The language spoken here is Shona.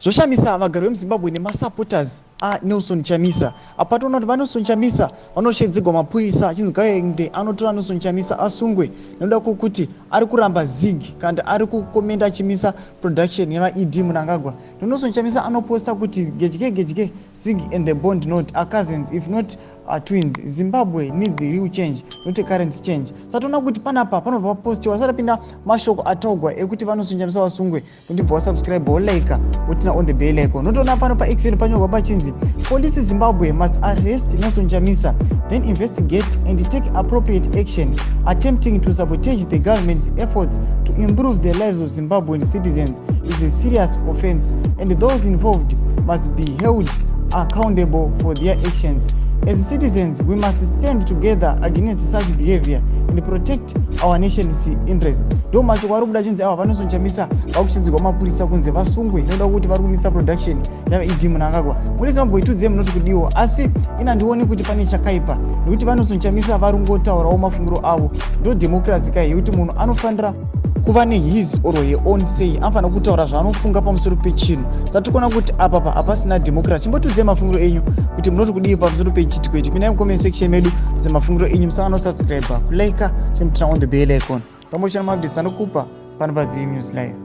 Zvoshamisa vagari vemuZimbabwe nemasupporters aNelson Chamisa. Apa toona kuti vaNelson Chamisa vanoshedzegwa mapurisa achinzi ngaende anotora Nelson Chamisa asungwe nekuda kwekuti ari kuramba ZiG kandi ari kukomenda achimisa production yevaED Mnangagwa. Nelson Chamisa anoposta kuti gedye gedye ZiG and the bond note are cousins if not twins. Zimbabwe needs real change, not a currency change. Satoona kuti panapa panobva papostiwa asatapinda mashoko ataugwa ekuti vaNelson Chamisa vasungwe. Ndibva wasubscribe, wolike, woturn on the bell icon. Unotoona pano paXN panyorwa pachinzi police Zimbabwe must arrest Nelson Chamisa, then investigate and take appropriate action. Attempting to sabotage the government's efforts to improve the lives of Zimbabwean citizens is a serious offense and those involved must be held accountable for their actions. As citizens, we must stand together against such behavior and protect our nation's interest. Ndo mashoko ari kubuda chinzi ava vaNelson Chamisa vakuchidzirwa mapurisa kunze vasungwe inoda kuti vari kumisa production yaED Mnangagwa. Muri Zimbabwe, itudzei munoti kudiwa, asi ina ndioni kuti pane chakaipa nekuti vaNelson Chamisa vari kungotaurawo mafungiro avo. Ndo democracy kai yekuti munhu anofanira kuva nehis or her own say, anofanira kutaura zvaanofunga pamusoro pechinhu. Saka tikuona kuti apapa hapasina democracy. Chimbotiudzei mafungiro enyu kuti munoti kudii pamusoro pechiitiko ichi. Pindai mucomment section medu dze mafungiro enyu. Musangano subscribe, kulike, chimuturn on the bell icon pamwe chana maupdates anokupa pano paZim News Live.